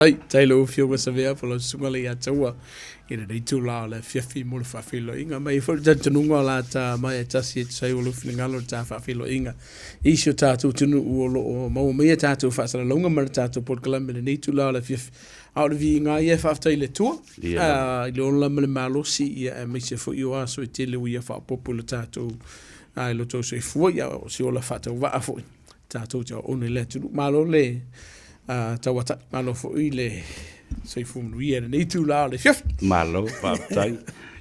Ai, tai lau Afioga Savea po o lau Susuga Leiataua i lenei itula o le afiafi mo le faafeiloaiga. Ma e i ai foi le talitonuga o le a ta mai e tasi e tusa ai o lou finagalo i le ta faafeiloaiga i si o tatou atunuu o lo o maua mai a tatou faasalalauga ma le tatou polokalame i lenei itula o le afiafi. A o le viiga lava ia e faafetai i le Atua i le ola ma le malosi aemaise foi o aso e tele ua ia faaopoopo i lo tatou i lo outou soifua, ia o se ola faatauvaa foi tatou te auauna i le atunuu. Malo le tauatai, malo foi le soifua manuia i lenei itula o le afiafi. Malo, faafetai.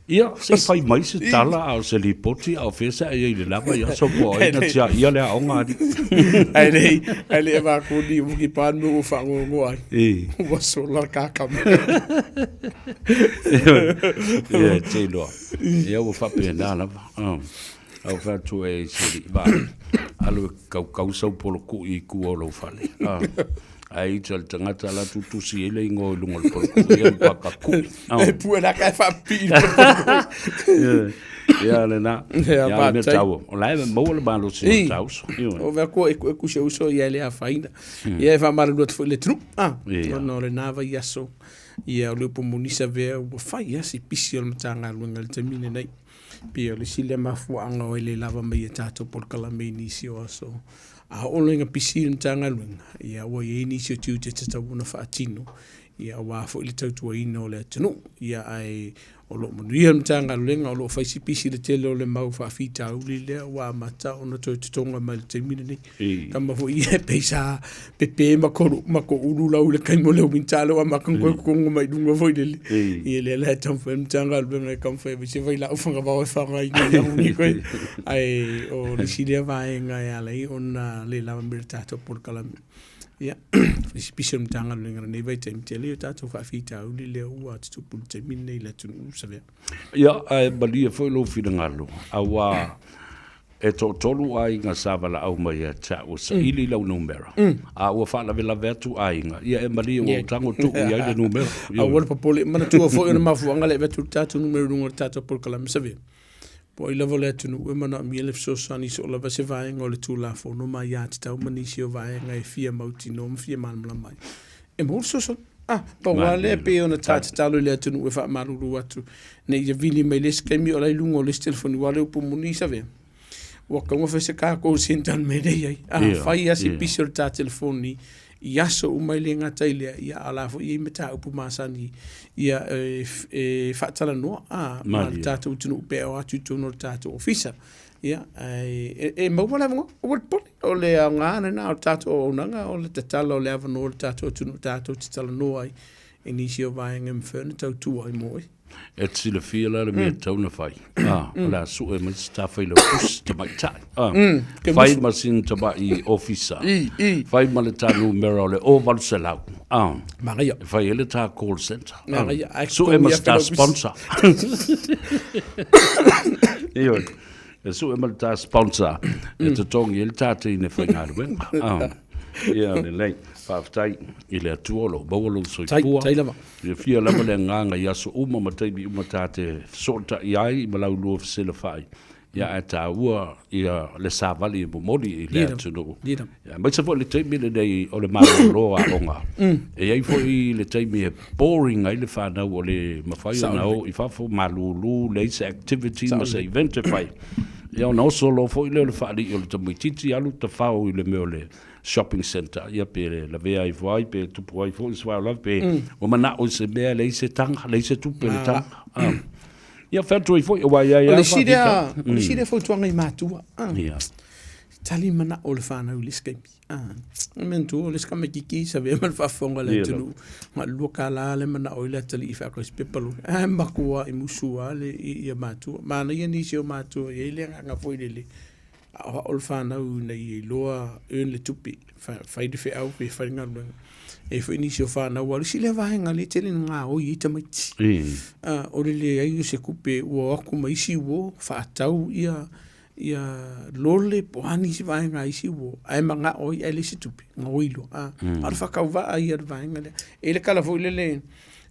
Ia, se i fai mai se tala a o se lipoti a o fea se a i ai i le lava i aso po o ai na tiaia le aoga alii. Ae le ae le avaku ni uki pa nu ua faagogoa ai. Ua sola kakama. Ia, e te iloa. Ia, ua faapena lava. Au fai atu e i se alii vaa, alu e kaukau sau polokui i tua o lou fale. Ah. Ae ita le tagata la tutusi ai le igoa i luga o le polokui, ia matua kakui. Ah. E pue la ka e faapipii i le polokui. Ia lena. Ia, Ia le mea faafetai. taua. O la e maua le malosi o le tauso. Ioe. O vea kua e ku se uso ia le afaina. Ia e faamalulu atu foi i le atunuu. Ah, ona o lena vaiaso ia o le upu munisa vea ua fai lava si pisi o le Matagaluega i le taimi lenei. Pei o le isi lea mafuaaga o e le lava mai e tatou polokalame i nisi o aso. A oo loa ina pisi le Matagaluega, ia ua i ai nisi o tiute e tatau ona faatino, ia aua foi le tautuaina o le atunuu. Ia ae o lo o manuia le Matagaluega, o lo o fai si pisi i le tele o le mau faafitauli lea ua amata ona toe totoga mai i le taimi lenei. Tama foi ia e pei sa pepe ma kolu ma ko ulu lau i le taimi o le winter lea ua amata ona toe totoga mai i luga foi lele. Ia lea la e taumafai le Matagaluega e taumafai e fai se vailaau fagavao e faaaogaina i auni koe. Ae o le isi lea vaega e ala ai ona le lava mai le tatou polokalame. Ia, pisipisi o le Matagaluega i lenei vaitaimi, tele o tatou faafitauli lea ua tutupu i le taimi lenei i le atunuu Savea. Ia, ae malie foi lou finagalo, aua E toatolu aiga sa valaau mai ia te au e saili lau numera, a ua faalavelave atu aiga, ia e malie ua ou tago tuu i ai le numera. Aua le popole, manatua foi o le mafuaaga lea e avatu le tatou numera i luga o le tatou polokalame Savea. Po o ai lava o le atunuu e manaomia le fesoasoani i so o lava se vaega o le Tulafono ma aiatatau ma nisi o vaega e fia mautinoa ma fia malamalama ai. E maua le fesoasoani. Ah, pau lava lea pei ona ta tatalo i le atunuu e faamalulu atu ne i vili mai le isi taimi o la i luga o le isi telefoni aua o le upu moni Savea. Ua tatau ona fai se ta call centre i le mea lea e i ai. A fai lava si pisi o le ta telefoni i aso uma e le gata i lea, ia a o la foi e i ai mataupu masani ia e faatalanoa ma le tatou atunuu pe a o atu i totonu o le tatou ofisa. Ia, ae e maua le avanoa, aua le popole. O le aoga lena o le tatou auaunaga, o le tatala o le avanoa o le tatou atunuu tatou te talanoa ai i nisi o vaega e mafai ona tautua ai mo oe. E te silafia la le mea e tatau ona fai, o le a sue mai se ta failautusi tamaitai, fai ma sina tamai ofisa, fai ma le ta numera o le 0800, Manaia. e fai ai le ta call centre. Manaia. Ae Sue ma totogi se ta failautusi. sponsor. Ioe. E sue ma le ta sponsor e totogi ai le ta teine faigaluega. Ah. Ia lelei. Faafetai i le Atua o lo o maua lou soifua. Tai lava. Ia fia lava le agaga i aso uma ma taimi uma ta te fesootai ai ma laulua fesilafai. Ia ae taua ia le savali e momoli i le atunuu. Ia aemaise foi le taimi lenei o le malolo aoga. E i ai foi le taimi e boring ai le fanau o le mafai ona o i fafo malulu, leai se activity ma se event e fai. Ia ona oso loa foi lea o le faalii o le tamaitiiti alu tafao i le mea o le shopping centre, ia pe lavea ai foi pe tupu ai foi se faalavelave pe ua manao i se mea leai se taga, leai se tupe i le taga. Ia fai atu ai foi aua e i ai lava. O le isi lea fautuaga i matua. Ia. Tali manao o le fanau i le isi taimi. E manatua o le isi tamaititi sa avea ma le faafofoga a le atunuu, na o le $2 le manao ai le atalii e faatau ai se pepa loli. Ae matuai musu lava le ia matua. Manaia nisi o matua e i ai le agaga foi lele, aoao le fanau ina ia iloa earn le tupe, fai le feau pe fai le galuega. E i ai foi nisi o fanau, aua o le isi lea vaega lea e tele ina gaoi ai tamaiti. O le leai o se tupe ua o atu ma isi uo faatau ia ia lole po o a nisi vaega a isi uo, ae manao ai ae leai se tupe, gaoi loa. A o le faatauvaa ia o le vaega lea. E i ai le tala foi lele,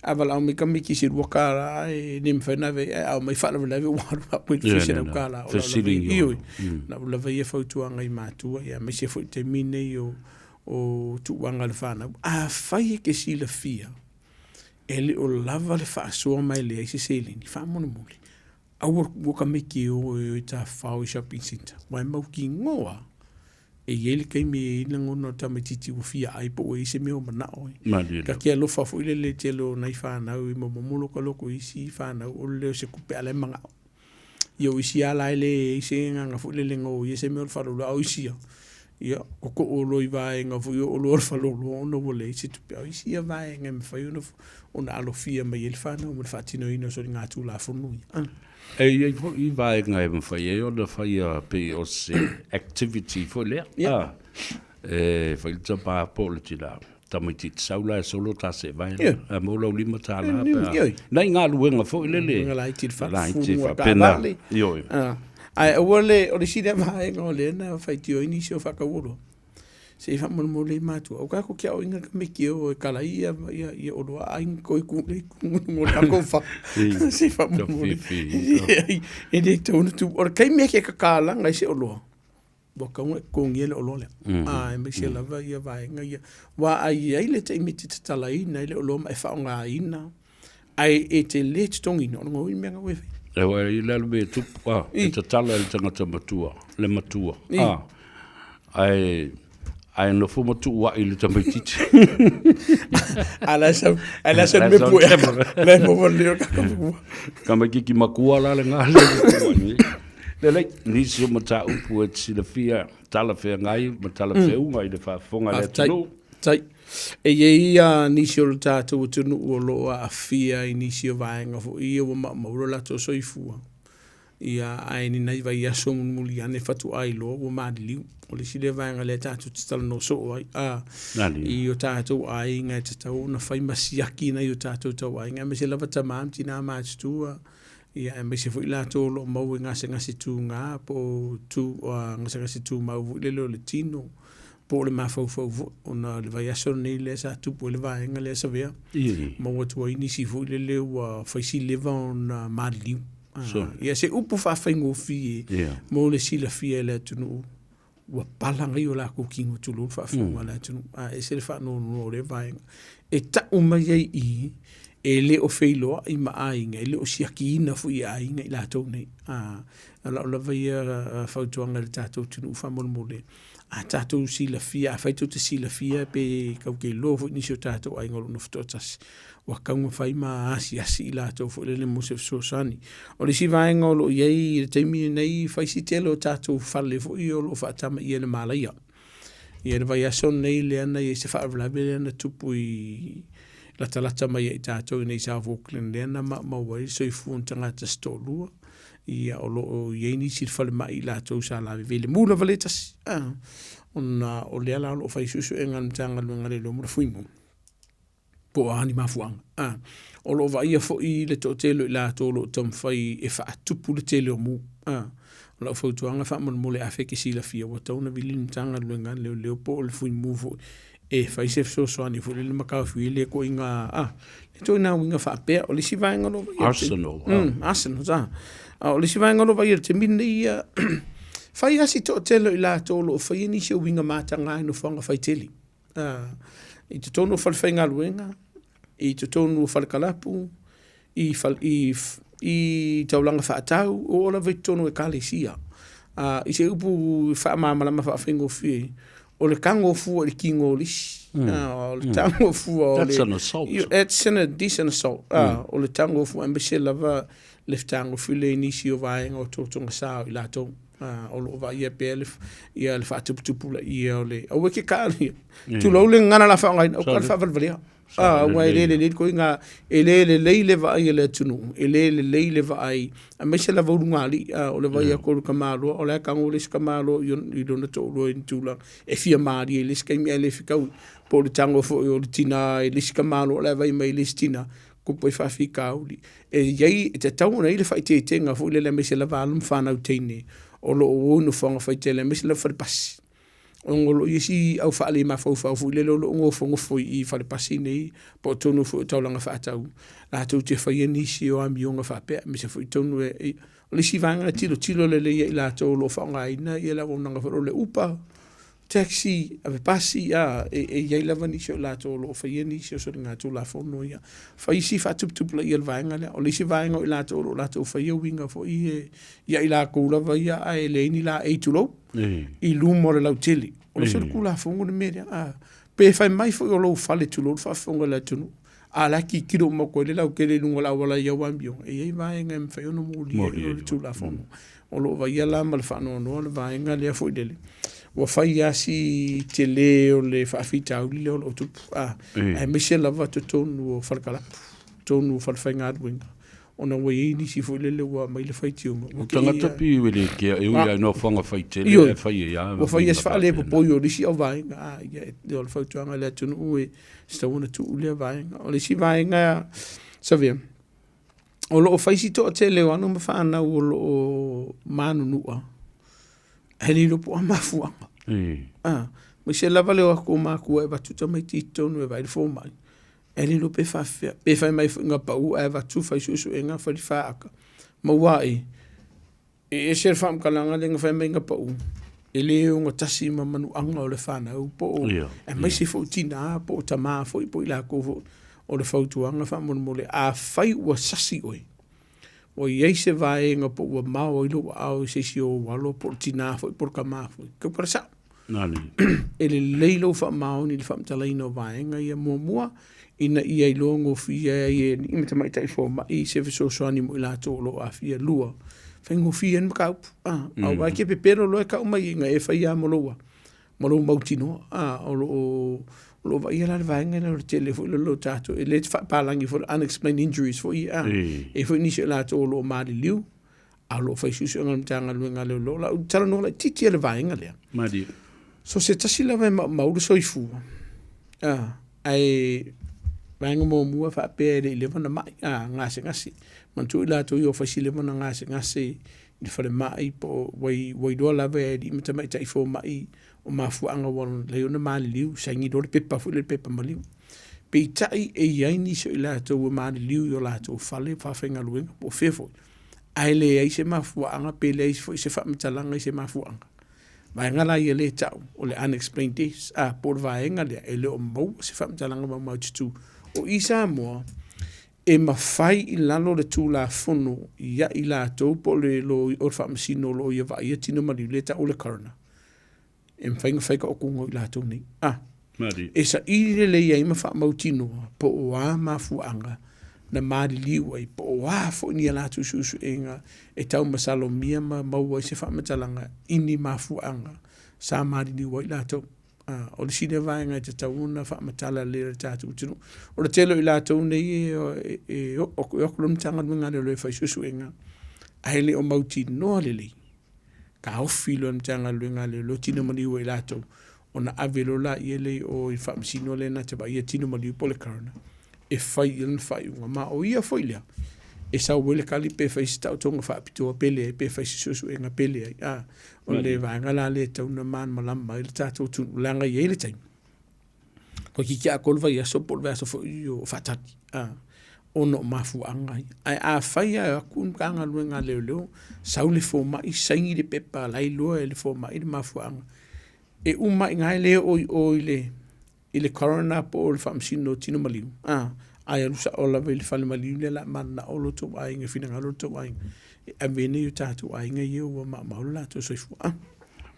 a valaau mai tamaiti i se $2 e le mafai ona ave i ai, ae a omai faalavelave ua alu atu i le $100. O lau lava ia, ioe, o lau lava ia fautuaga i matua, aemaise foi le taimi lenei o o tuuaga i le fanau. Afai e te silafia e le o lava le faasoa ma e leai se seleni, faamolemole, aua le tuua tamaiti e o e tafafao i shopping centre, aua e mautinoa lava e i ai le taimi e i ai le lagona o le tamaitiiti ua fia ai po ua i ai se mea ua manao ai. Malie Ta lava. te alofa foi lele i le tele o nai fanau e momomo lota loto i isi fanau o le leo o se tupe a o la e manao. Ia o isi lava la e leai se agaga foi lele e oia se mea o le faleoloa, a o isi lava, ia toto'o loa i vaega foi ia o oloa o le faleoloa ona ua leai se tupe. A o isi ia vaega e mafai ona alofia mai ai le fanau mo le faatinoina o soligatulafono ia. E i ai foi vaega e mafai ai ona faia pei o se activity foi lea, e fai le tama po o le tina, tamaitiiti sau la e solo ta seevae la, maua lau $5 pe a, nai galuega foi lele laiti faapena. Ioe. Ae aua le, o le isi lea vaega o lea na faitio ai nisi o faatauoloa, se i faamolemole i matua, aua tatou te aoaina tamaiti e o e kalai ia oloa a aiga toe tu i luga o le tatou fale. Se i faamolemole. E le tatau ona tupu. O le taimi e te tatalaga ai se oloa, ua tatau ona e totogia le oloa lea. Aemaise lava ia vaega ia. Aua a i ai le taimi e te tatalaina ai le oloa ma e faaaogaina, ae e te le totogiina, o lona uiga o le mea lena ua e faia. Aua e i ai la le mea e tupu, e tatala e le tagata matua, le matua, ae ae nofo ma tuuai i le tamaitiiti. A la sau, a la sau me pue. La mo mo le ka ka pua. Tamaitiiti matua la lena le tuuai nei. Lelei, nisi o mataupu e te silafia talafeagai ma talafeuga i le faafofoga a le atunuu. Tai. E i ai ia nisi o le tatou atunuu o lo o aafia i nisi o vaega foi ia ua maumau lo latou soifua. Ia, ae ni nai vaiaso mulimuli ane faatoa iloa ua maliliu. O le isi lea vaega lea tatou te talanoa soo ai, a, i o tatou aiga e tatau ona fai ma siaki nai o tatou tauaiga, aemaise lava tama ma tina matutua, ia, aemaise foi latou o lo o maua i gasegase tuga po o tu, gasegase tumau foi lele o le tino, po o le mafaufau foi, ona o le vaiaso lenei lea sa tupu ai le vaega lea Savea, maua atu ai nisi foi lele ua fai si leva ona maliliu. Ia se upu faafaigofie mo le silafia e le atunuu, ua pala nei o latou tino tulou le faafofoga a le atunuu, a ese le faanoanoa o lea vaega. E tau mai ai i i, e le o feiloai ma aiga, e le o siakiina foi e aiga i latou nei. O lau lava ia fautuaga i le tatou atunuu faamolemole, a tatou silafia, afai tou te silafia pe tatou te iloa foi nisi o tatou aiga o lo o nofo toatasi, ua tatau ona fai ma asiasi i latou foi lele mo se fesoasoani. O le isi vaega o lo o i ai i le taimi lenei, fai si tele o tatou fale foi o lo o faatamaia e le malaia. Ia le vaiaso lenei lea na i ai se faalavelave lea na tupu i latalata mai ia i tatou i inei i South Auckland lea na maumau ai le soifua o ni tagata se toalua. Ia o lo o i ai nisi i le falemai i latou sa lavevele mu lava le tasi ona o lea la o lo o fai suesuega a le Matagaluega a Leoleo ma le Fuimu po o a ni mafuaaga. O lo o vaaia foi le toatele o i latou o lo o taumafai e faatupu le tele o mu. O lau fautuaga faamolemole afai e te silafia ua tatau ona vili le Matagaluega a Leoleo po o le Fuimu foi e fai se fesoasoani foi lele ma taofia ai lea ituaiga lea ituaiga uiga faapea. O le isi vaega o lo o vaaia Arsenal. Arsenal, sa. A o le isi vaega o lo o vaaia i le taimi lenei ia, fai lava si toatele o i latou o lo o faia nisi o uiga mataga i nofoaga faitele. I totonu o falefaigaluega, i totonu o falekalapu, i i taulaga faatau, oo lava i totonu o ekalesia. I se upu faamalamalama faafaigofie ai, o le tago fua i le tino o le isi. O le tago fua o le... That's an assault. It's an, a decent assault. O le tago fua, aemaise lava le fetagofi lea i nisi o vaega o totoga sa o i latou. O lo o vaaia pea le, ia le faatuputupulaia o le... Aua e te talia. Tulou le gagana o le a faaaogaina, aua le faavalevalea. Aua e le lelei le ituaiga, e le lelei le vaai a le atunuu, e le lelei le vaai, aemaise lava ulugalii, o le vaai atu o le tamaloa, o la e tago le isi tamaloa i lona toalua i ni tulaga e fia malie i le isi taimi ae le fetaui, po o le tago foi o le tina i le isi tamaloa o la e vaai mai i le isi tina, tupu ai faafitauli. E i ai, e tatau ona i ai le faaeteetega foi lele aemaise lava alo ma fanau teine o lo o o i nofoaga faitele aemaise lava falepasi. Ona o lo o i ai isi au faalemafaufau foi lele o lo o nofonofo i falepasi nei po o totonu foi o taulaga faatau latou te faia nisi o amioga faapea, aemaise foi totonu e... O le isi vaega e tilotilo lelei ia i latou o lo o faaaogaina le auaunaga foi lea o le Uber. Taxi, ave pasi, a, e, e i ai lava nisi o i latou o lo o faia nisi o soligatulafono ia. Fai si faatuputupulaia o le vaega lea. O le isi vaega o i latou o lo o latou faia uiga foi e, ia i latou lava ia ae leai ni laei tulou, i luma o le lautele. O le solitulafono le mea lea. A, pe fai mai foi o lou fale tulou le faafofoga a le atunuu, a o la e tilotilo uma atu ai le lautele i luga o le auala i au amioga, e i ai vaega e mafai ona molia ai le Tulafono. O lo o vaaia la ma le faanoanoa le vaega lea foi lele, ua fai lava si tele o le faafitauli lea o lo o tupu, aemaise lava totonu o fale kalapu, totonu o fale faigaluega, ona ua i ai nisi foi lele ua aumai le faitioga. O tagata pei e le kea, e ui lava i nofoaga faitele ae fai ai lava. Ua fai ai si faalepopoi o nisi auvaega. Ia, o le fautuaga i le atunuu e tatau ona tuu lea vaega. O le isi vaega, Savea, o lo o fai si toatele o alo ma fanau o lo o manunua, ae le iloa po o a mafuaaga. Aemaise lava le o atu o matua e avatu tamaiti i totonu e vaai le fomai, ae le iloa pe faapefea. Pe fai mai foi na pau ae avatu fai suesuega fai le faata, maua ai E ese le faamatalaga lea na fai mai na pau, e le ogatasi ma manuaga o le fanau po o aemaise foi tina po o tama foi po o i latou foi. O le fautuaga faamolemole, afai ua sasi oe, ua i ai se vaega po ua mao ai lou aao i se isi o ou alo po o le tina foi po o le tama foi, tautala sao. E lelei lou faamaoni i le faamatalaina o vaega ia muamua, ina ia iloa gofie ai e alii ma tamaitai fomai se fesoasoani mo i latou o lo o aafia. Lua, faigofie ai le mataupu. Aua e te pepelo loa e tau mai na e faia lava ma lou a? Ma lou mautinoa. O lo o vaaia la le vaega lea o le tele foi lele o tatou, e le faapalagi foi le unexplained injuries foi ia. E i ai foi nisi o latou o lo o maliliu, a o lo o fai suesuega a le Matagaluega a Leoleo. O lau talanoa laitiiti i le vaega lea. Malie. So se tasi lava e maumau le soifua, ae vaega muamua faapea e le i leva ona mai, gasegase. Manatua i latou ia ua fai si leva ona gasegase i le falemai po o ua iloa lava e alii ma tamaitai fomai o mafuaaga ua ala ai ona maliliu, saini loa le pepa foi lea le pepa maliu. Peitai e i ai nisi o i latou ua maliliu i o latou fale faafaigaluega po o fea foi, ae leai se mafuaaga pe leai foi se faamatalaga i se mafuaaga. Vaega la ia lea e tau o le unexplained deaths, po o le vaega lea e le o maua se faamatalaga maumaututu. O i Samoa, e mafai i lalo o le Tulafono ia i latou po o le o le faamasino o lo o ia vaaia tino maliu lea e tau o le coroner, e mafai ona fai taotoga o i latou nei. E saili lelei ai ma faamautinoa po o a mafuaaga na maliliu ai, po o a foi ni a latou suesuega e taumasalomia ma maua ai se faamatalaga i ni mafuaaga sa maliliu ai latou. O le isi lea vaega e tatau ona faamatala lelei e le tatou atunuu. O le tele o i latou nei e oo atu i le Matagaluega a Leoleo e fai suesuega, ae le o mautinoa lelei, taofi loa e le Matagaluega a Leoleo tino maliu e i latou, ona ave loa laia lea i o i le faamasino lea na te vaaia tino maliu po o le coroner e fai i ai lona faaiuga. Ma o ia foi lea e sau ai le tali pe fai se taotoga faapitoa pe leai, pe fai se suesuega pe leai. O le vaega la lea e tatau ona malamalama ai le tatou atunuu, leaga e i ai le taimi toeitiiti atoa le vaiaso po o le vaiaso foi o faatali, ona o mafuaaga ia. Ae afai lava e o atu le Matagaluega a Leoleo sau le fomai saini le pepa o la e iloa e le fomai le mafuaaga, e uma lava i ina e le oo i o i le coroner po o le faamasino o tino maliu, ae alu sao lava i le fale maliu lea o le a mananao lo outou aiga, finagalo lo outou aiga e ave ai nai o tatou aiga ia ua maumau lo latou soifua.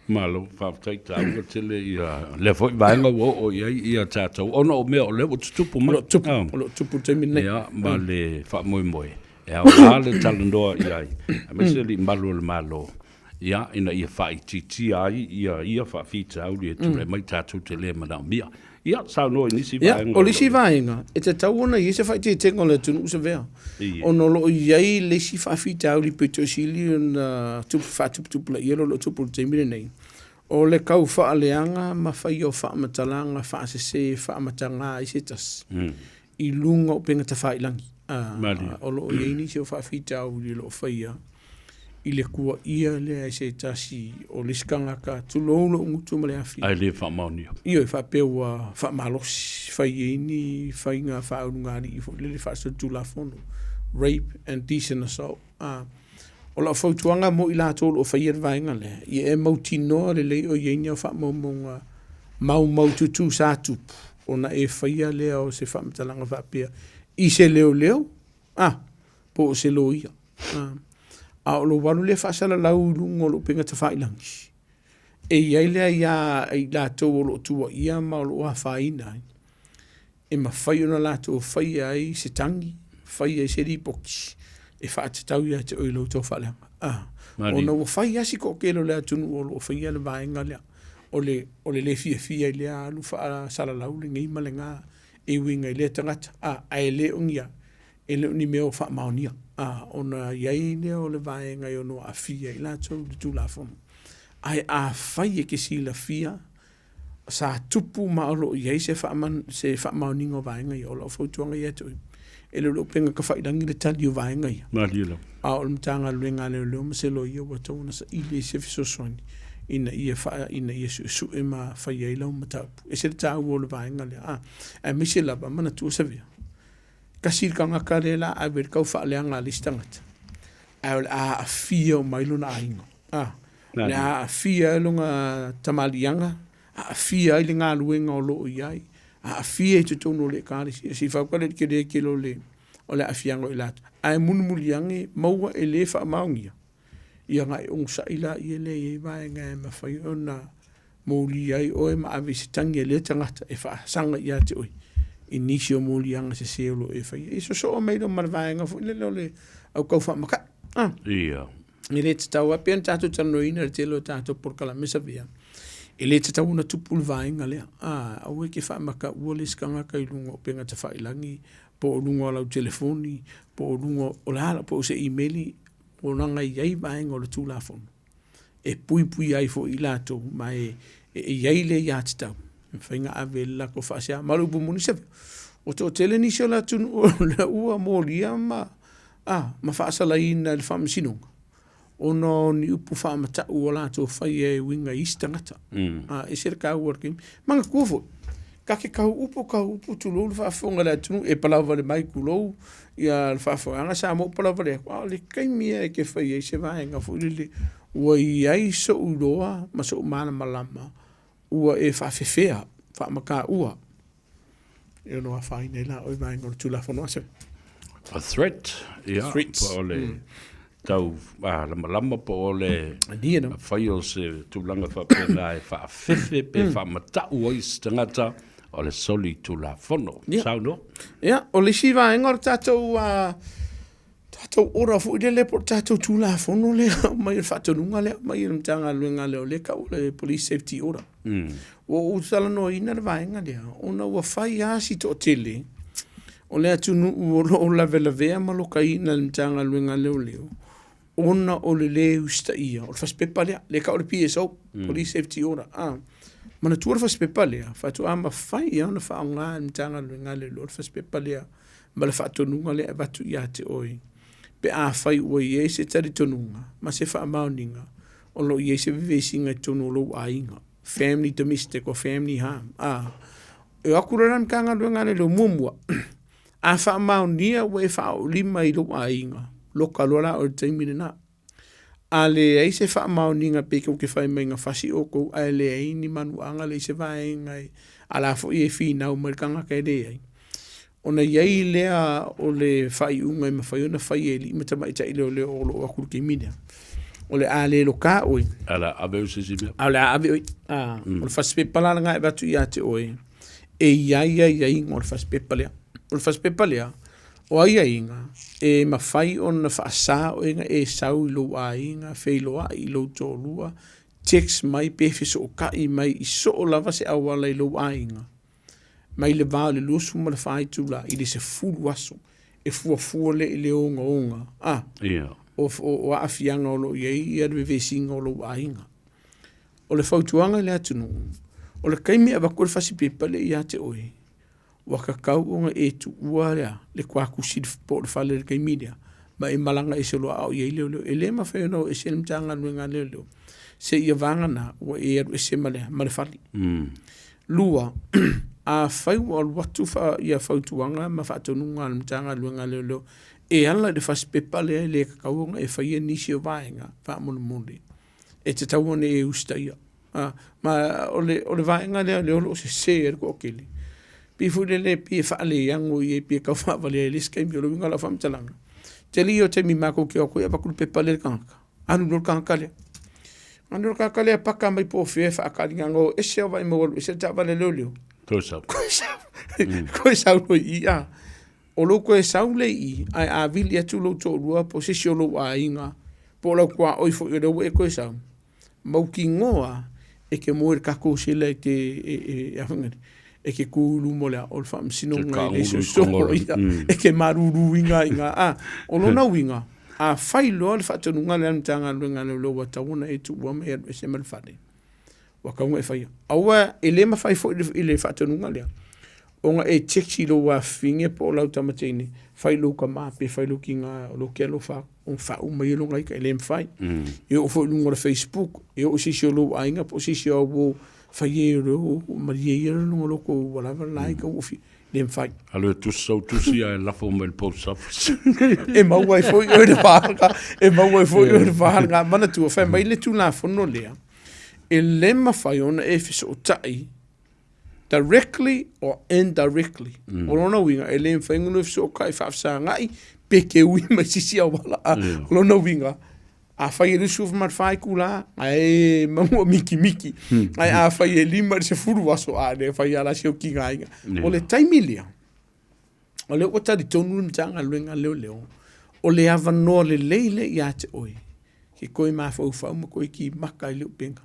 Malo, faafetai taua tele ia lea foi vaega ua oo i ai ia tatou ona o mea o lea ua tutupu mai. O lo o tupu, o lo o tupu i le taimi lenei. Ia, ma le faamoemoe e aoga le talanoa i ai, aemaise alii malu o le Malo, ia, ina ia faaitiitia ai ia ia faafitauli e tulai mai tatou te le manaomia. Ia, saunoa i nisi vaega. Ia, o le isi vaega, e tatau ona i ai se faaeteetega o le atunuu Savea, ona o lo o i ai le isi faafitauli pito sili ona tupu faatuputupulaia o lo o tupu i le taimi lenei, o le tau faaleaga ma faia o faamatalaga faasese e faamataga ai se tasi i luga o upega tafailagi. O lo o i ai nisi o faafitauli o lo o faia i le tuuaia lea e se tasi o le isi tagata, tulou lou gutu ma le afi. Ae le faamaonia. Ioe, faapea ua faamalosi, fai ai ni faiga faaulugalii foi lele faasolitulafono, rape and decent assault. O lau fautuaga mo i latou o lo o faia le vaega lea, ia e mautinoa lelei o i ai ni au faamaumauga maumaututu sa tupu ona e faia lea o se faamatalaga faapea i se leoleo a po o se loia. A o lou alu lea faasalalau i luga o le upega tafailagi, e i ai le aia a i latou o lo o tuuaia ma o lo o afaina ai, e mafai ona latou faia ai se tagi, faia ai se lipoti e faatatau ia te oe i lou tau faaleaga. Ona ua fai lava si toatele o le atunuu o lo o faia le vaega lea, o le le fiafia i lea alu faasalalau lenei ma lena e uiga i lea tagata, ae le o ni a, e le o ni mea o faamaonia, ona i ai lea o le vaega e ono aafia ai latou i le Tulafono. Ae afai e te silafia sa tupu ma o lo o i ai se faamaoniga o vaega ia, o lau fautuaga ia te oe, e le o le upega tafailagi le tali o vaega ia, Malie lava. a o le Matagaluega a Leoleo ma se loia ua tatau ona saili ai se fesoasoani ina ia ina ia suesue ma fai ai lau mataupu. E ese le taua o le vaega lea, a, aemaise lava, manatua Savea, tasi le tagata lea o le a ave i le taufaaleaga a le isi tagata, ae o le a aafia uma ai lona aiga. A, o le a aafia ai lona tamaliiaga, aafia ai le galuega o lo o i ai, aafia i totonu o le ekalesia. Se i faatali i le tele tele o le aafiaga o i latou. Ae mulimuli ane maua e le faamaonia, ia ona e onosai lea lea e i ai vaega e mafai ona molia ai oe ma ave i se tagi a lea tagata e faasaga ia te oe i nisi o moliaga sese o lo o e faia. Ia sosoo mai loa ma le vaega foi lele o le au tau faamata'i. Ah. Ia. E le tatau lava, pei ona tatou talanoaina i le tele o tatou polokalame Savea, e le tatau ona tupu le vaega lea. Ah, aua e te faamataua le isi tagata i luga o upega tafailagi po o luga o lau telefoni, po o luga o le a, po o se imeli, leaga e i ai vaega o le Tulafono e puipui ai foi i latou, ma e i ai le aiatatau e mafai ona ave ai le latou faasea. Ma o le upu moni Savea, ua toatele nisi o le atunuu o lea ua molia ma faasalaina e le faamasinoga ona o ni upu faamatau ua latou faia e uiga i isi tagata. E ese le taua o le taimi. Manatua foi, ta te tau upu tau upu tulou le faafofoga a le atunuu, e palauvale mai tulou le faafofogaaga a Samoa ua palauvale atu, a o le taimi lava e te fai ai se vaega foi lele ua i ai sou iloa ma sou malamalama ua e faafefea, faamataua, e ono afaina ai la oe i vaega o le Tulafono. Asa. A threat, ia, po o le tau lamalama po o le fai o se tulaga faapena e faafefe pe faamatau ai se tagata o le soli tulafono. Saunoa. Ia, o le isi vaega o le tatou tatou order foi lele po o le tatou Tulafono lea mai le faatonuga lea mai le Matagaluega a Leoleo e tau o le Police Safety Order. Ua ou talanoaina le vaega lea ona ua fai lava si toatele o le atunuu o lo o lavelavea ma lokaina e le Matagaluega a Leoleo ona o le lē usitaia o le fasipepa lea, lea e tau o le PSO, Police Safety Order. Manatua le fasipepa lea, faatoa mafai lava ona faaaoga e le Matagaluega a Leoleo le fasipepa lea ma le faatonuga lea e avatu ia te oe pe afai ua i ai se talitonuga ma se faamaoniga o lo o i ai se vevesiga i totonu o lou aiga, family domestic or family harm. E o atu loa la le Matagaluega a Leoleo, muamua, a faamaonia ua e faaoolima i lou aiga, loka loa la oe i le taimi lena. A leai se faamaoniga pe tou te fai mai na fasi outou ae leai ni manuaga, leai se vaega e a la foi e finau mai le tagata e leai, ona i ai lea o le faaiuga e mafai ona fai e alii ma tamaitai leoleo o lo o atu i le taimi lea, o le a le loka oe. Ae o le a ave oe i se isi mea. A o le a ave oe. O le fasipepa la lena e avatu ia te oe, e i ai aiaiga o le fasipepa lea. O le fasipepa lea, o aiaiga e mafai ona faasa oe ona e sau i lou aiga, feiloai i lou toalua, text mai pe fesootai mai i soo lava se auala i lou aiga, mai le va o le 24 itula i le 10 aso e fuafua lea i le ogaoga o aafiaga o lo o i ai le vevesiga o lou aiga. O le fautuaga i le atunuu, o le taimi e avatu ai le fasipepa lea ia te oe, ua tatau ona e tuua le tuatusi po o le fale i le taimi lea, ma e malaga ese loa a o i ai leoleo. E le mafai ona o ese le Matagaluega a Leoleo seia vagana ua e alu ese ma le fale. Lua, Afai ua alu atu ia fautuaga ma faatonuga a le Matagaluega a Leoleo e ala i le fasipepa lea e le tatau ona e faia nisi o vaega faamolemole, e tatau ona e usitaia. Ma o le vaega lea o lea o lo o sese ai le toatele, pei foi lele pei e faaleano i ai pei e tau faavalea i le isi taimi. O le uiga o lau faamatalaga, tele ia o taimi matou te o atu ai avatu le pepa lea i le tagata, alu loa le tagata lea. Alu loa le tagata lea paka mai po o fea e faatali, na ona o ese lava vaai mai ua alu ese le taavale a leoleo, Toe sau. Toe sau. Toe sau loa i i. O lou toe sau lea i i, ae a vili atu lou toalua po o se isi o lou aiga, po o lau tuaoi foi o lea ua e toe sau, mautinoa e te moe i le tatou sela e te e te tu i luma o le o le faamasinoga e le sosolo ia, e te maluluina ai i ina. A, o lona uiga, a fai loa le faatonuga lea a le Matagaluega a Leoleo ua tatau ona e tuua ma e alu ese mai le fale, ua tatau ona e faia. Aua e le mafai foi i le faatonuga lea ona e text i lou afafine po o lau tama teine, fai i lou tama pe fai i lou tina o lou te alofa atu ona faauma ai lona ita, e le mafai. E oo foi i luga o le Facebook, e oo i se isi o lou aiga po o se isi o au uo, fai e o malie ia luga o lou ua lava le la ua e le mafai. Alu e tusi sau tusi ae lafo mai le post office. E maua ai foi oe le vaega, e maua ai foi oe le vaega. Manatua, fai mai le Tulafono lea, e le mafai ona e fesootai directly or indirectly. O lona uiga, e le mafai ona fesootai faafesagai pe te ui mai se isi auala. O lona uiga, afai e 24 itula, ae maua mikimiki. Ae afai e 5 i le 10 aso, a le fai lava la si ou tigaina. O le taimi lea, o lea ua talitonu le Matagaluega a Leoleo, o le avanoa lelei lea ia te oe, e toe mafaufau ma toe kimaka i le upega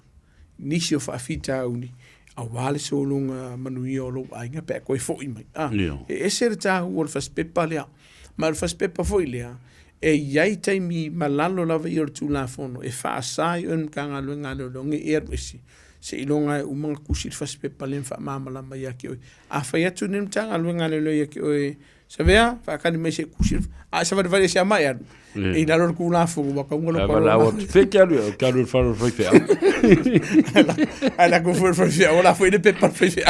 nisi o faafitauli aua le sologa manuia o lou aiga pe a toe foi mai. Ah, e ese le taua o le fasipepa lea. Ma o le fasipepa foi lea, e i ai taimi ma lalo lava ia o le Tulafono e faasa ai oe e le Matagaluega a Leoleo nei e alu ese, seiloga e uma ona tusi le fasipepa lea ma faamalamalama ia te oe. A fai atu nei le Matagaluega a Leoleo ia te oe, Savea, faatali mai se i tusi, a e savalivali ese lava ma e alu, e i lalo o le Tulafono ua tatau ona loka loa. Fea te alu ai? Ou te alu i le fale o le faifeau. Ae lako foi le faifeau, o la foi le pepa a le faifeau.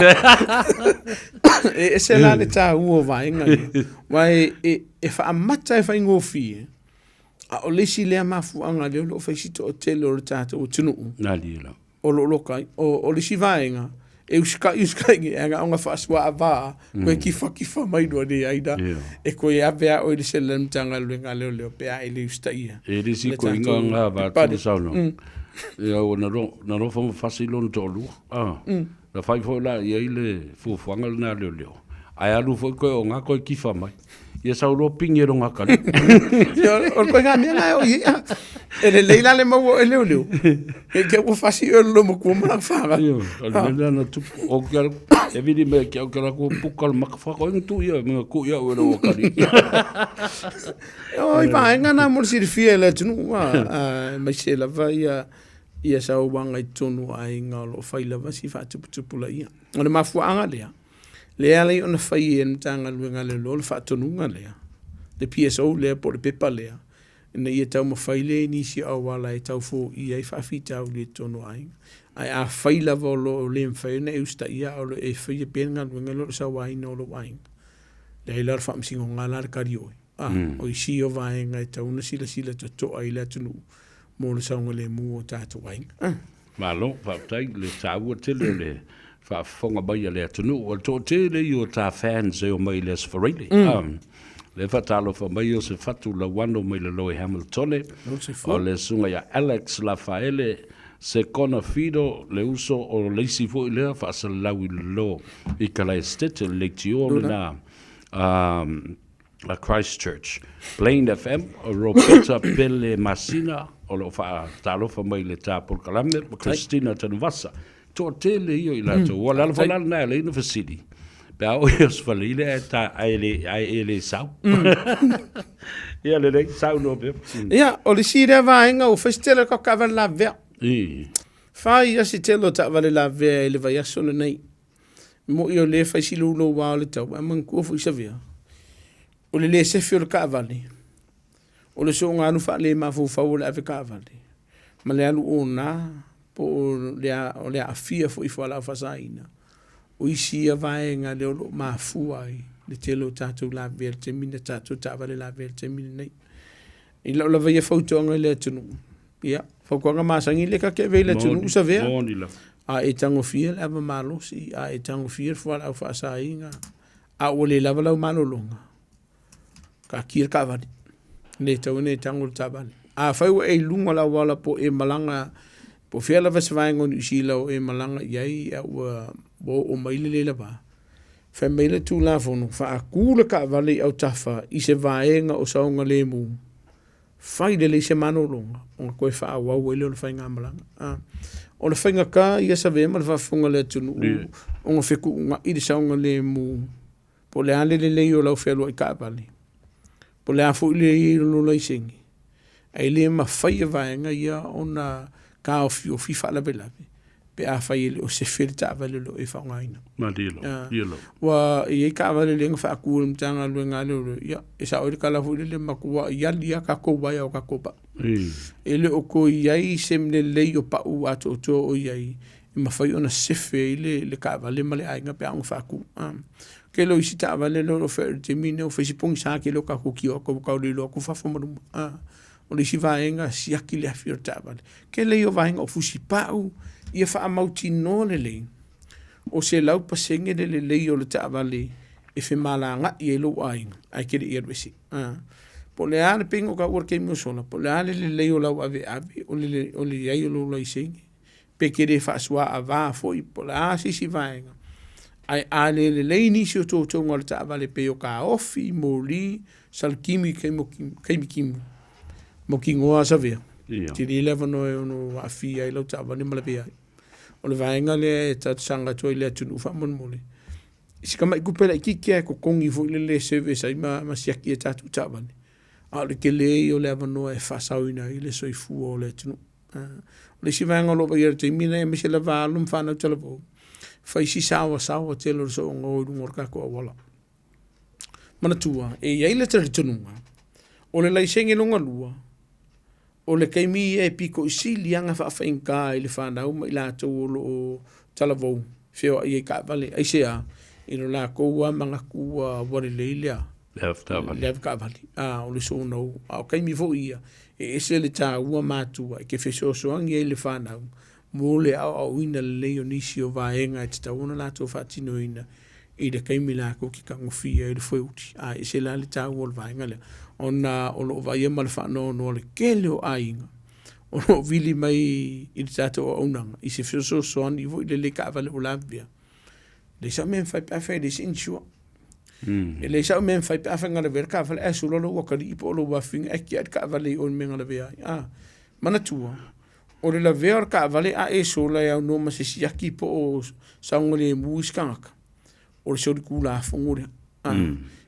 E ese la le taua o vaega ia, aua e faamata e faigofie, a o le isi lea mafuaaga lea o lo o fai si toatele o le tatou atunuu. O lo o loka ai. O le isi vaega, e usitai usitai nei, ae na ona faasuaava toe kifakifa mai loa nei ai la, e toe ave lava oe i le sela i le Matagaluega a Leoleo pe a e le usitaia. E le isi koiga nga va atu le saunoaga. Ia ua na nofo ma fasi lona toalua. Na fai foi la i ai le fuafuaga lena a leoleo, ae alu foi koe o nga koe kifa mai. Ia sau loa pigi e longa kali. O le koiga mea na e o i ai. E lelei la le maua o e leoleo. E ke ua fasi oe lo matua ma lana whanga. Ia, o le mea na tupu. O ke e vili me ke au ke la ko puka le maka whaka. O tu ia, me ku ia ue lo kali. O i vaenga na mo le silafia e le atunuu, aemaise lava ia ia sauaga i totonu o aiga o lo o fai lava si faatuputupulaia. O le mafuaaga lea, lea e ala ai ona fai e le Matagaluega a Leoleo le faatonuga lea, le PSO lea po o le pepa lea, ina ia taumafai lea i nisi o auala e tau foia ai faafitauli i totonu o aiga. Ae afai lava o lo o le mafai ona e usitaia a o lo o e faia pea le galuega lea o le sauaina o lou aiga, leai la o le faamasinoga la le kali oe. O isi ia o vaega e tatau ona silasila totoa i le atunuu mo le saogalemu o tatou aiga. Malo, faafetai i le taua tele o le faafofoga mai a le atunuu. O le toatele ia o ta fans e omai i le Aso Faraile. Lea e faatalofa mai Iosefatu Lauano mai lalo i Hamiltone. O le susuga ia Alex Lafaele Sekona Fido, le uso o le isi foi lea faasalalau i lalo i Kalae Estate, o le leitio lena a Christchurch. Plain FM, o Ropeta Pele Masina, o lo o faatalofa mai i le ta polokalame, ma Christina Tanuvasa. Toatele ia o i latou. Ua le ala foi la lena e ala ai ona fesili, pe a oo i Aso Faraile ae ta, ae le, ae e le sau. Ia lelei, saunoa pea. Ia, o le isi lea vaega ua fai se tele o tatou taavale lavea. Fai lava se tele o taavale lavea i le vaiaso lenei. E moni o lea e fai si louloua o le tau, ae manatua foi Savea, o le le sefe o le taavale, o le soona alu faale-mafaufau o le ave taavale, ma le alu ona po o le aafia foi i fualaau faasaina. O isi ia vaega lea o lo o mafua ai le tele o tatou lavevea i le taimi lenei, tatou taavale lavevea i le taimi lenei. I lau lava ia fautuaga i le atunuu, ia, fautuaga masani lea ta te ave i le atunuu Savea. A e tagofia le ava malosi, a e tagofia le fualaau faasaina, a ua le lava lau malologa, taatia le taavale, e le tatau ona e tago i le taavale. Afai ua e i luga o le auala po o e malaga po o fea lava se vaega o Niu Sila o e malaga i ai a ua oo mai le le lava, fai mai le Tulafono, faatu le taavale i autafa i se vaega o saogalemu, fai lelei se malologa ona toe faaauau ai lea o le faigamalaga. O le faigata ia Savea ma le faafofoga a le atunuu ona fetuunai le saogalemu po o le a le lelei o lau fealuai taavale, po o le a foi le i ai o lou laisene, ae le mafai e vaega ia ona taofiofi faalavelave pe afai e le o sefe le taavale o lo o e faaaogaina. Malie lava, malie lava. Ua i ai taavale lea na faatu e le Matagaluega a Leoleo, ia, e sao ai le tala foi lele, matuai ali lava tatou uaea o tatou pau. E le o toe i ai se lelei o pau atoatoa o i ai e mafai ona sefe ai le taavale ma le aiga pe a ono faatu. Tele o isi taavale lea o lo o feoai i le taimi lenei ua fai si pogisa tele o tatou tioata ua tau le iloa atu fafo ma luma. O le isi vaega, siaki le afi o le taavale. Tele ia o vaega o fusipau, ia faamautinoa lelei o 100% le lelei o le taavale e femalagaai ai lou aiga ae e te le i alu ese. Po o le a le, pei ona ou taua i le taimi ua sola, po o le a le lelei o lau aveave, o le i ai o lou laisene, pe te le faasuaava foi po o le a se isi vaega, ae a le lelei nisi o toutoga o le taavale pei o taofi, moli, salakimi i taimi timu, mautinoa lava Savea, tele le avanoa e ono aafia ai lau taavale ma lavea ai. O le vaega lea e talosaga atu ai i le atunuu faamolemole, i si tamai tupe laitiiti lava e totogi foi lele e service ai ma siaki ai tatou taavale, a o le tele ia o le avanoa e faasaoina ai le soifua o le atunuu. O le isi vaega o lo o vaaia i le taimi lenei aemaise lava alo ma fanau talavou, fai si saoasaoa tele o le soona o i luga o le tatou auala. Manatua, e i ai le talitonuga, o le laisene lona lua, o le taimi ia e pito i sili lava ona faafaigata i le fanau ma i latou o lo o talavou feoai ai i taavale. Aisea? I lo latou lava manatu ua lelei le le avetaavale, o le soona o. A o taimi foi ia, e ese le taua matua e te fesoasoani ai i le fanau mo le aoaoina lelei o nisi o vaega e tatau ona latou faatinoina i le taimi latou te tagofia ai le foe uli. A e ese la le taua o le vaega lea, ona o lo o vaaia ma le faanoanoa le tele o aiga o lo o vili mai i le tatou auaunaga i se fesoasoani foi lele i taavale ua lavevea. Leai sau mea e mafai pe afai e leai se insure. E leai sau mea e mafai pe afai na lavea le taavale ae solo lou atalii po o lou afafine ae tiai le taavale i o i le mea na lavea ai. A, manatua, o le lavea o le taavale a e sola e aunoa ma se siaki po o saogalemu isi tagata, o le solitulafono lea.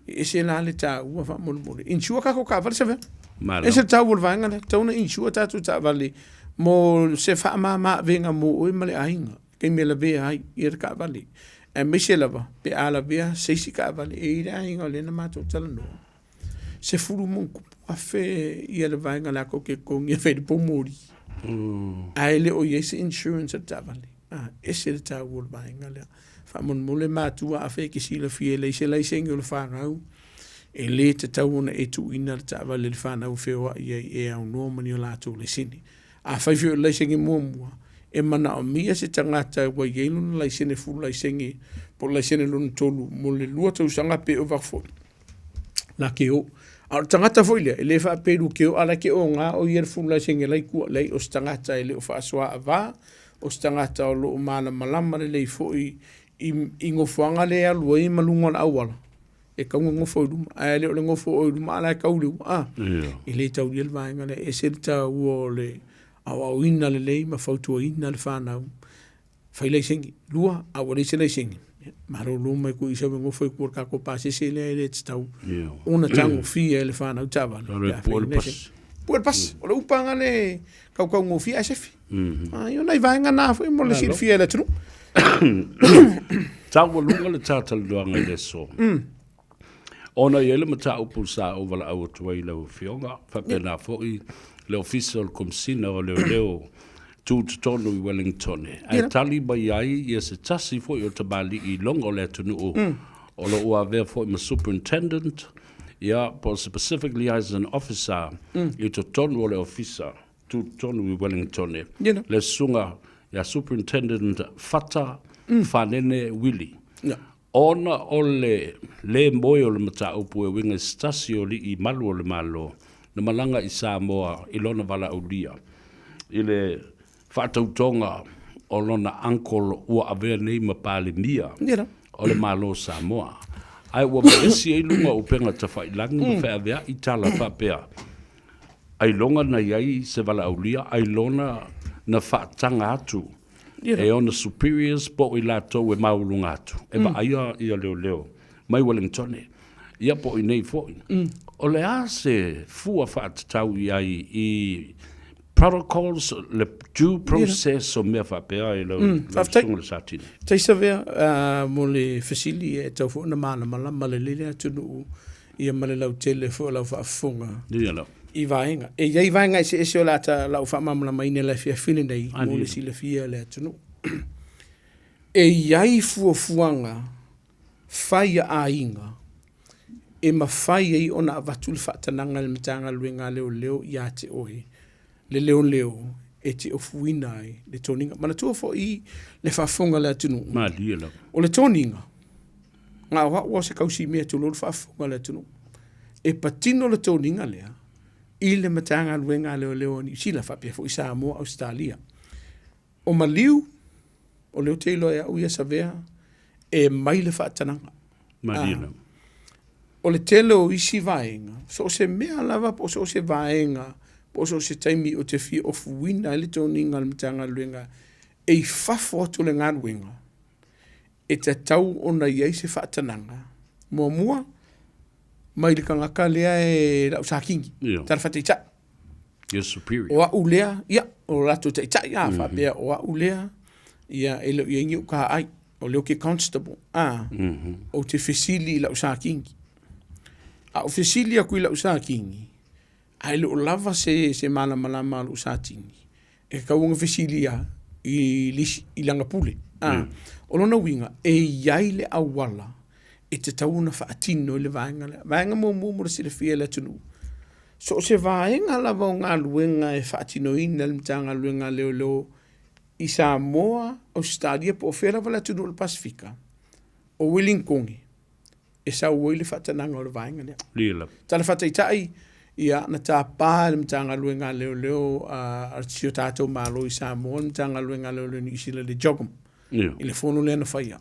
E ese la le taua faamolemole. Insure tatou taavale Savea. Malo. Ese le taua o le vaega lea, tatau ona insure tatou taavale mo se faamama avega mo oe ma le aiga. Taimi e lavea ai ia le taavale. Aemaise lava pe a lavea se isi taavale e i ai le aiga o lea na matou talanoa, 10,000+ ia le vaega latou te totogi e fai le poumoli. Ae le o i ai se insurance a le taavale. E ese le taua o le vaega lea. Faamolemole matua afai e te silafia e leai se laisene o le fanau, e le tatau ona e tuuina le taavale i le fanau e feoai ai e aunoa ma ni o latou laisene. Afai foi o le laisene muamua, e manaomia se tagata ua i ai lona laisene full laisene po o le laisene lona tolu mo le 2 tausaga pe ova atu foi, la ke o. A o le tagata foi lea, e le faapea e ke o, a la ke oga o ia le full laisene la i tua. Leai, o se tagata e le o faasoaava, o se tagata o lo o malamalama lelei foi i nofoaga lea e alu ai ma luga o le auala, e tatau ona nofo i luma, ae le o le nofo o oe i luma a o la e tau le ua, e le taulia le vaega lea. E ese le taua o le aoaoina lelei ma fautuaina le fanau, fai laisene. Lua, a ua leai se laisene, malolo mai koe i sau e nofo i tua o le tatou pasese lea e le tatau ona tagofia e le fanau taavale. Pue le pasi. Pue le pasi. O le upaga le tautaugofie ae sefe. Ai, o nai vaega na foi mo le silafia e le atunuu. Taualuga le talanoaga i le aso. Ona e i ai le mataupu sa ou valaau atu ai i lau Afioga, faapena foi le Ofisa o le Komesina o Leoleo. Tutotonu i Wellingtone, ae tali mai ai ia se tasi foi o tamalii i loga o le atunuu o lo o avea foi ma Superintendent, ia, po o se Pacific Liaison Officer i totonu o le Ofisa Tutotonu i Wellingtone, le Susuga ia Superintendent Fata Fanene Willie. Ona o le lē moe o le mataupu e uiga i se tasi o alii malu o le Malo na malaga i Samoa i lona valaaulia i le faatautoga o lona uncle ua avea nei ma Palemia o le Malo o Samoa. Ae ua vevesi ai luga o upega tafailagi ma feaveai tala faapea, ailoga na i ai se valaaulia, ailoga na faataga atu e ona superiors po o i latou e maualuga atu e vaaia ia leoleo mai Wellingtone, ia po o i nei foi. O le a se fua faatatau i ai i protocols, le due process o mea faapea i lau susuga i le Satini? Faafetai Savea mo le fesili e tatau foi ona malamalama lelei le atunuu ia ma le lautele foi o lau faafofoga i vaega. E i ai vaega eseese o le a lau faamalamalamaina i le afiafi lenei mo le silafia e le atunuu. E i ai fuafuaga fai a aiga e mafai ai ona avatu le faatanaga e le Matagaluega a Leoleo ia te oe le leoleo e te ofuina ai le toniga. Manatua foi le faafofoga a le atunuu. Malie lava. O le toniga, na o au o se kausimea tulou le faafofoga a le atunuu. E patino le toniga lea i le Matagaluega a Leoleo a Niu Sila faapea foi Samoa, Ausetalia. O maliu, o lea ou te iloa e au ia Savea, e mai le faatanaga. Malie lava. O le tele o isi vaega, so o se mea lava po o so o se vaega, po o so o se taimi ou te fia ofuina ai le toniga a le Matagaluega e i fafo atu o le galuega, e tatau ona i ai se faatanaga. Muamua, mai le tagata lea e lau Satini, tala faataitai. Your superior. O au lea, ia, o latou taitai, a, faapea o au lea, ia, e le o i ai ni ou taai, o lea ou te constable, a, ou te fesili i lau Satini. A ou fesili atu i lau Satini, ae le o lava se malamalama a lou Satini, e tatau ona fesili a i le isi, i lana pule. O lona uiga, e i ai le auala e tatau ona faatino ai le vaega lea. Vaega muamua mo le silafia e le atunuu, so o se vaega lava o galuega e faatinoina e le Matagaluega a Leoleo i Samoa, Ausetalia po o fea lava le atunuu o le Pasefika, o Ueligitone e sau ai le faatanaga o le vaega lea. Tala faataitai, ia, na tapa e le Matagaluega a Leoleo a si o tatou Malo i Samoa le Matagaluega a Leoleo i Niu Sila i le JOGM, i le fono lea na faia.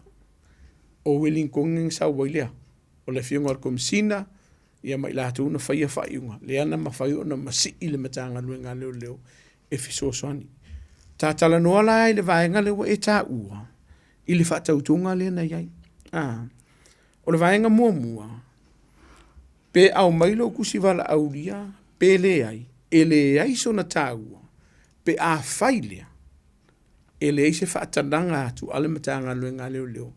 O Ueligitone na sau ai lea, o le afioga i le Komesina, ia ma i latou na faia faaiuga, lea na mafai ona masii le Matagaluega a Leoleo e fesoasoani. Ta talanoa la i le vaega lea ua e taua i le faatautoga lea na i ai. O le vaega muamua, pe aumai lou tusi valaaulia pe leai, e leai sona taua pe afai lea e leai se faatanaga atu a le Matagaluega a Leoleo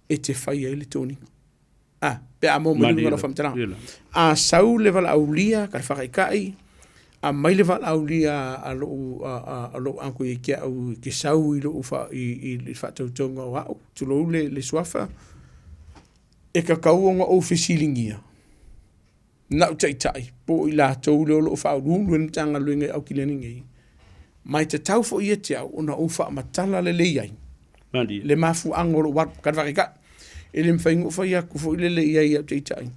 e te faia ai le toniga. Pe a maua mai luga o lau faamatalaga. A sau le valaaulia ka le faataitai, aumai le valaaulia a lou uncle ia te au e te sau i lou i le faatautoga o au, tulou le suafa, e tatau ona ou fesiligia na au taitai po o i latou lea o lo o faauluulu i le Matagaluega i Aukilani nei, ma e tatau foi ia te au ona ou faamatala lelei ai le mafuaaga o lou alu. Tala faataitai, e le mafai ona ou fai atu foi lele i ai i au taitai,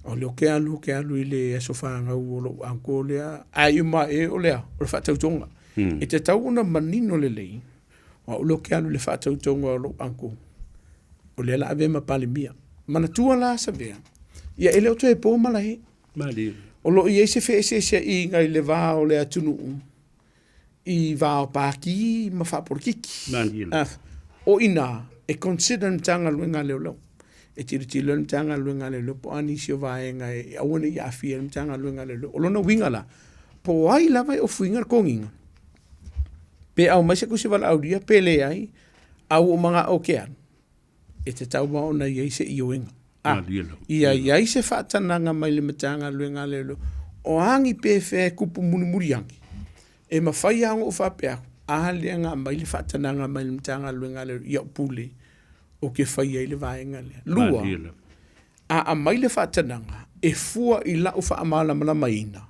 o lea ou te alu, ou te alu i le aso fanau o lou uncle lea, ae uma ae o le a? O le faatautoga. E tatau ona manino lelei, o au lea ou te alu i le faatautoga o lou uncle, o lea o le a avea ma Palemia. Manatua la Savea, ia e le o toe po malae. O lo o i ai se feeseeseaiga i le va o le atunuu i va o pākī ma faapolokiki. O i ina e consider le Matagaluega a Leoleo. E tilotilo le Matagaluega a Leoleo po o a nisi o vaega e aua ne i aafia ai le Matagaluega a Leoleo. O lona uiga la, po o ai lava e ofuina le toniga, pe aumai se tusi valaaulia pe leai, a ua ou manao ou te alu, e tatau lava ona i ai se ioega. Ia i ai se faatanaga mai le Matagaluega a Leoleo, o a ni pefea e tupu mulimuli ane, e mafai lava ona ou faapea atu, A lea na aumai le faatanaga mai le Matagaluega a le i au pule ou te fai ai le vaega lea. Lua, a aumai le faatanaga e fua i lau faamalamalamaina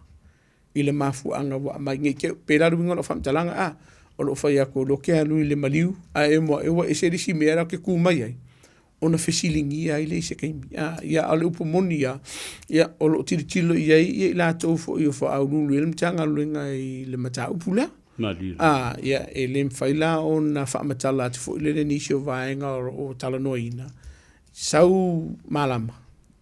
i le mafuaaga ua aumai nei te pe la le uiga o lau faamatalaga a o loo fai atu o lea ou te alu i le maliu ae e moa e ua ese le isi mea la ou te tu mai ai ona fesiligia ai lea i se taimi. A, ia, a o le upu moni lava, ia, o lo o tilotilo i ai i latou foi o faauluulu i ai le Matagaluega i le mataupu lea. Malie. A, ia, e le mafai la ona faamatala atu foi lele nisi o vaega o lo o talanoaina, sau malama,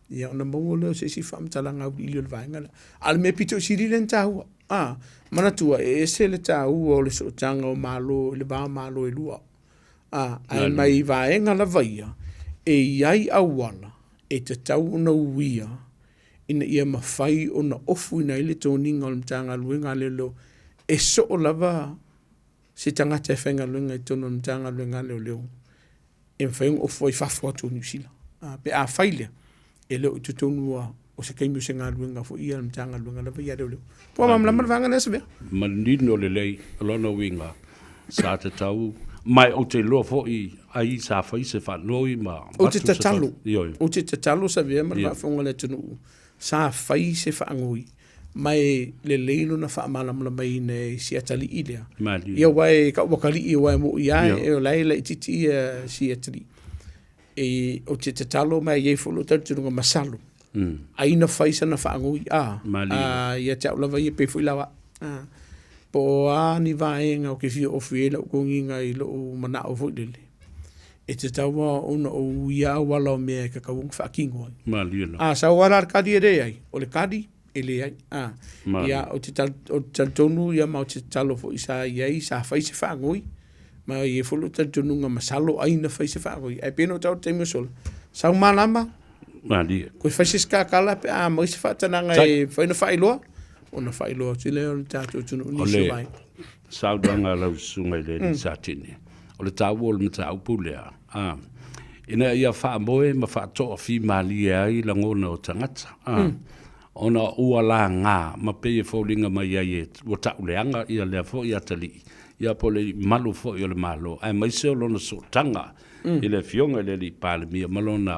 ia ona maua lea o se isi faamatalaga auiliili o le vaega lea. A o le mea pito i sili lea ona taua, a, manatua e ese le taua o le sootaga o Malo i le va o Malo e lua. A, ae mai vaega lava ia, e i ai auala e tatau ona uia ina ia mafai ona ofuina ai le toniga o le Matagaluega a Leoleo e soo lava se tagata e faigaluega i totonu o le Matagaluega a Leoleo e mafai ona ofu ai fafo atu o Niu Sila. A, pe a fai lea, e le o i totonu o se taimi o se galuega foi ia a le Matagaluega lava ia a Leoleo. Po o malamalama le vaega lea, Savea? Manino lelei lona uiga sa tatau ma ou te iloa foi ai sa fai se faanoi ma Ou te tatalo, ou te tatalo Savea ma le faafofoga a le atunuu, sa fai se faanoi ma e lelei lona faamalamalamaina e si atalii lea. Ia aua e tau atalii aua e mo'i lava o la e laitiiti ia si atalii. E, ou te tatalo ma e i ai foi lou talitonuga masalo, ai na fai sana faanoi, a, a, ia te au lava ia pei foi la a, po o a ni vaega ou te fia ofi ai lau toniga i lou manao foi lele, e tatau lava ona ou uia auala o mea e tatau ona faatino ai. A sau lava la le tali e leai, o le tali e leai. A, ia, ou te talitonu ia ma ou te tatalo foi sa i ai, sa fai se faanoi, ma e i ai foi lou talitonuga masalo ai na fai se faanoi, ae pei ona ou taua i le taimi ua sola, sau malama, Malie. Koe fai se kakala pe a mai se faatanaga e mafai ona faailoa, ona faailoa atu lea o le tatou atunuu nisi o vaega. Saunoaga a lau susuga i le alii Satini, o le taua o le mataupu lea, a, ina ia faamoe ma faatoafimalie ai lagona o tagata, a, ona ua laga ma pei e foliga mai ai e ua tauleaga ia lea foi atalii, ia po o le malu foi o le Malo, aemaise o lona sootaga i le Afioga i le alii Palemia ma lona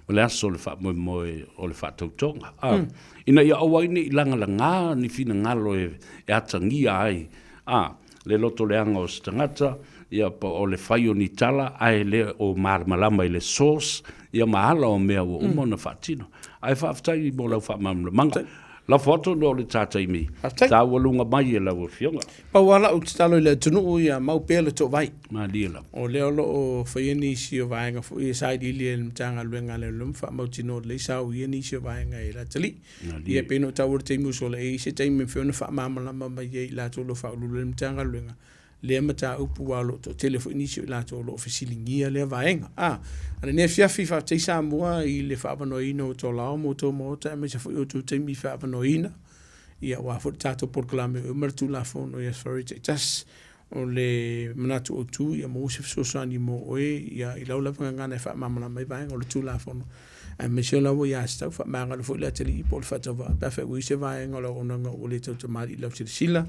ma le aso o le faamoemoe o le faatautoga, a, ina ia aua ai ne i lagalaga ni finagalo e atagia ai, a, le lotoleaga o se tagata, ia, po o le fai o ni tala ae le o malamalama i le source, ia ma ala o mea ua uma ona faatino. Ae faafetai mo lau faamalamalamaga. Lafo atu ona o le ta taimi, taualuga mai e lau Afioga. Pau lava lau tatalo i le atunuu ia mau pea le toovai. Malie lava. O lea o lo o faia nisi o vaega foi e sailiili e le Matagaluega a Leoleo ma faamautinoa lelei sauia nisi o vaega e atalii. Ia e pei ona ou taua i le taimi ua sola, e i ai se taimi e mafai ona faamalamalama mai ai i latou o lo o faauluulu i le Matagaluega lea mataupu aua o lo o toatele foi nisi o i latou o lo o fesiligia lea vaega. A o lenei afiafi, faafetai Samoa i le faaavanoaina o outou lao ma outou maota aemaise foi o outou taimi faaavanoaina ia aua foi le tatou polokalame o ma le Tulafono i Aso Faraile taitasi. O le manatu autu ia maua se fesoasoani mo oe ia i lau lava gagana e faamalamalama ai vaega o le Tulafono aemaise o la ua ia tatau faamagalo foi le atalii po o le faatauvaa pe afai ua i ai se vaega o le auaunaga ua le tautamalii i lau silasila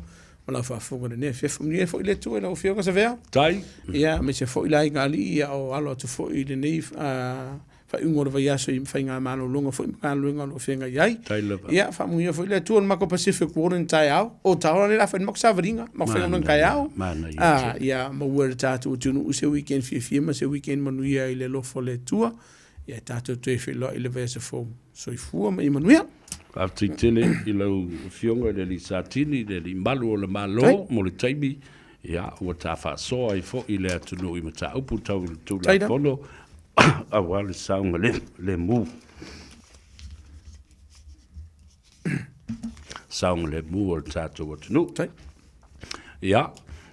ma lau faafofoga i lenei afiafi. Manuia foi le Atua i lau Afioga Savea. Tai. Ia, aemaise foi le aiga alii a o alo atu foi i lenei faaiuga o le vaiaso i faigamalologa foi ma galuega o lo o feagai ai. Tai lava. Ia, faamanuia foi le Atua i le matou Pacific Warden taeao. O taola le la fai le matou savaliga, matou faiga taeao. Manaia. Ah, ia maua e le tatou atunuu se weekend fiafia ma se weekend manuia i le alofa o le Atua. Ia tatou toe feiloai i le vaiaso fou. Soifua ma ia manuia. Faafetai tele i lau Afioga i le Alii Satini, le Alii Malu o le Malo mo le taimi, ia, ua ta faasoa ai foi le atunuu i mataupu tau i le Tulafono aua le saogalemu. Saogalemu o le tatou atunuu. Ia,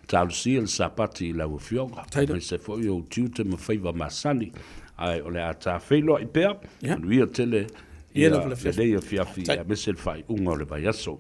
talosia le Sapati i lau Afioga, aemaise foi ou tiute ma faiva masani, ae o le a ta feiloai pea, manuia tele ia lenei afiafi aemaise le faaiuga o le vaiaso.